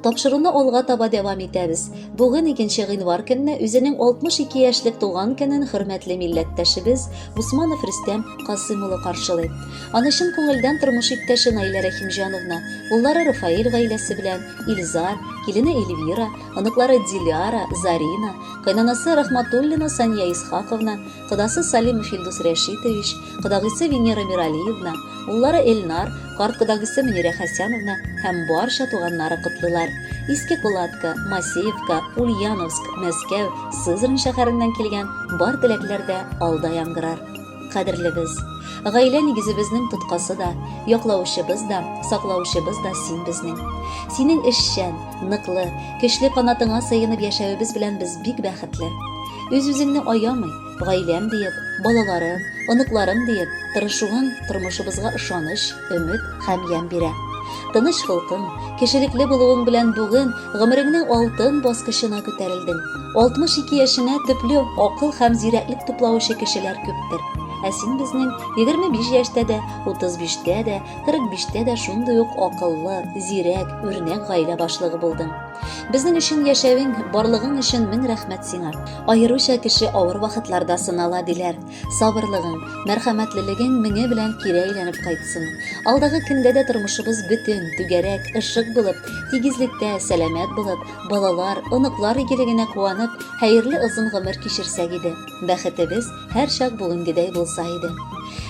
Тапшыруны алга таба дәвам итәбез. Бүген 2 гыйнвар көнне үзенең 62 яшьлек туган көнен хөрмәтле милләттәшебез Усманов Рөстәм Касыйм улы каршылый. Аны чын күңелдән тормыш иптәше Наилә Рәхимҗановна, уллары Рафаэль гаиләсе белән, Илзар, килене Эльвира, оныклары Диляра, Зарина, кайнанасы Рахматуллина Сания Исхаковна, кодасы Салимов Илдус Рәшитович, кодагыйсы Венера Миралиевна, уллары Эльнар, карт кодагыйсы Мөнирә Хәсәновна һәм барча туганнары котлыйлар. Иске Кулатка, Масеевка, Ульяновск, Мәскәү, Сызрань шәһәреннән килгән бар теләкләр дә алда яңгырар. Кадерлебез! Гаилә нигезебезнең тоткасы да, яклаучыбыз да, саклаучыбыз да син безнең. Синең эшчән, ныклы, көчле канатыңа сыенып яшәвебез белән без бик бәхетле. Үз-үзеңне аямый, гаиләм диеп, балаларым, оныкларым диеп, тырышуың тормышыбызга ышаныч, өмет һәм ямь бирә. Тыныч холкың, кешелекле булуың белән бүген гомереңнең алтын баскычына күтәрелдең. 62 яшенә төпле акыл һәм зирәклек туплаучы кешеләр күптер. Ә син безнең 25 яшьтә дә, 35тә дә, 45тә дә шундый ук акыллы, зирәк, үрнәк гаилә башлыгы булдың. Безнең өчен яшәвең, барлыгың өчен мең рәхмәт сиңа. Аеруча кеше авыр вакытларда сынала, диләр. Сабырлыгың, мәрхәмәтлелегең меңе белән кире әйләнеп кайтсын. Алдагы көндә дә тормышыбыз бөтен, түгәрәк, ышык булып, тигезлектә, сәламәт булып, балалар, оныклар игелегенә куанып, хәерле озын гомер кичерсәк иде. Бәхетебез һәрчак бүгенгедәй булса иде.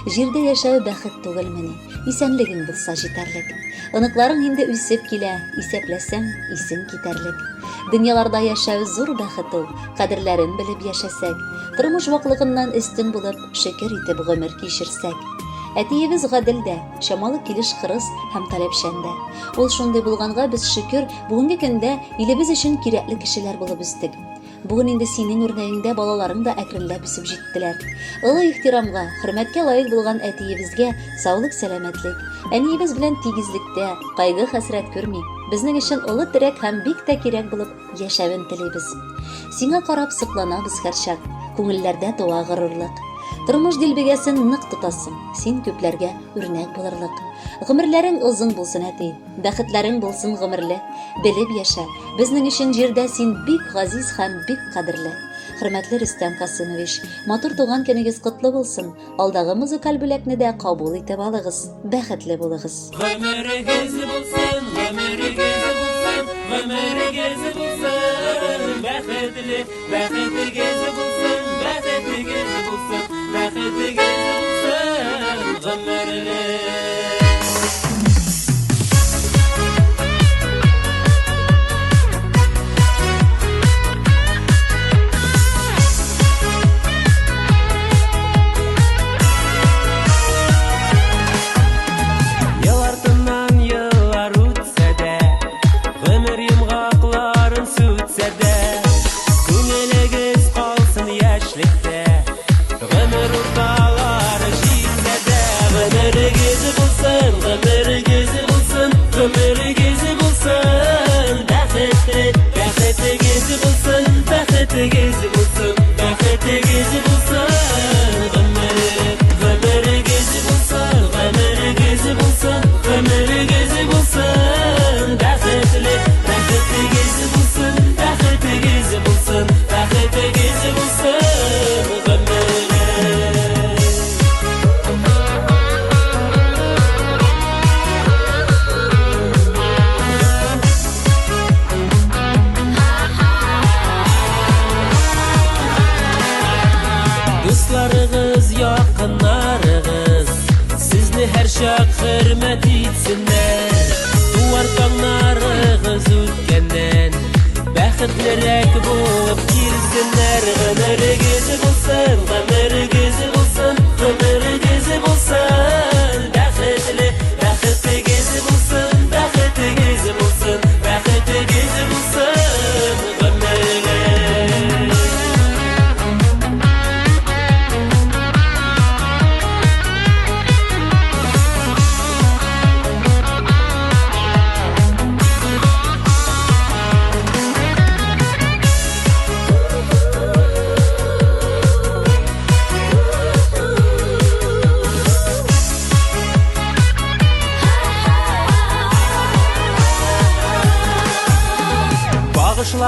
Җирдә яшәү бәхет түгелмени? Исәнлегең булса җитәрлек. Оныкларың инде үсеп килә, исәпләсәң, исең китәрлек. Дөньяларда яшәү зур бәхет ул, кадерләрен белеп яшәсәк. Тормыш ваклыгыннан өстен булып, шөкер итеп гомер кичерсәк. Әтиебез гадел дә, чамалы килеш кырыс һәм таләпчән дә. Ул шундый булганга без шөкер, бүгенге көндә илебез өчен кирәкле кешеләр булып үстек. Бүген инде синең үрнәгеңдә балаларың да әкренләп үсеп җиттеләр. Олы ихтирамга, хөрмәткә лаек булган әтиебезгә саулык-сәламәтлек, әниебез белән тигезлектә, кайгы-хәсрәт күрми, безнең өчен олы терәк һәм бик тә кирәк булып яшәвен телибез. Сиңа карап сокланабыз һәрчак, күңелләрдә туа горурлык. Тормыш дилбегәсен нык тотасың, син күпләргә үрнәк булырлык. Гомерләрең озын булсын, әти, бәхетләрең булсын гомерле. Белеп яшә, безнең өчен җирдә син бик газиз һәм бик кадерле. Хөрмәтле Рөстәм Касыймович, матур туган көнегез котлы булсын. Алдагы музыкаль бүләкне дә кабул итеп алыгыз. Бәхетле булыгыз. Гомерегез булсын, гомерегез булсын, гомерегез булсын, бәхетле, бәхетегез булсын, бәхетегез булсын, бәхетегез булсын, гомерле. Ел артыннан еллар үтсә дә, гомер йомгакларын сүтсә дә, күңелегез калсын яшьлектә, гомер урталары җитсә дә, гомерегез булсын, гомерегез булсын, гомерегез булсын, бәхетле, бәхетегез булсын, бәхетегез булсын, бәхетегез булсын, гомер, гомерегез булсын, гомерегез булсын, гомерегез булсын, бәхетле, бәхетегез булсын, бәхетегез булсын, бәхетегез булсын, гомерле. Дусларыгыз, якыннарыгыз Сезне һәрчак хөрмәт итсеннәр. Туар таңнарыгыз үткәннән Бәхетлерәк булып килсеннәр. Гомерегез булсын, гомерегез булсын, гомерегез булсын Бәхетле, бәхетегез булсын, бәхетегез булсын, бәхетегез булсын гомерле.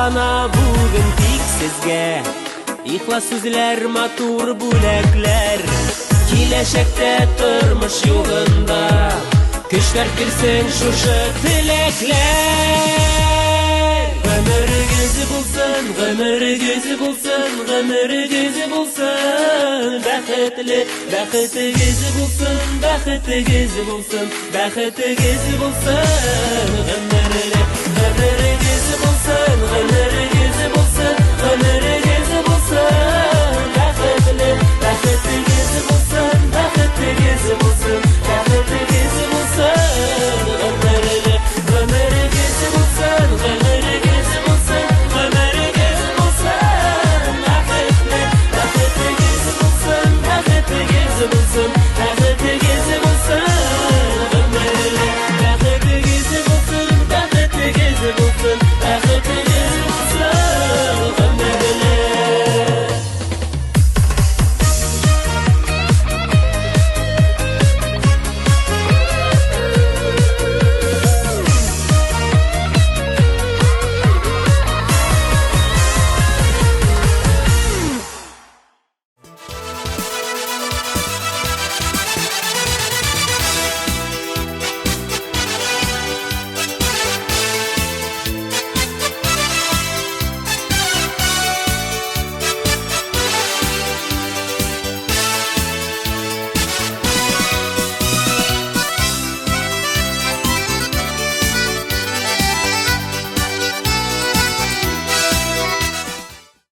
Ташлана бүген тик сезгә Ихлас сүзләр, матур бүләкләр. Киләчәктә тормыш юлында Көчләр бирсен шушы теләкләр. Гомерегез булсын, гомерегез булсын, гомерегез булсын бәхетле. Бәхетегез булсын, бәхетегез булсын, бәхетегез булсын гомерле. Гомерегез булсын, гомерегез.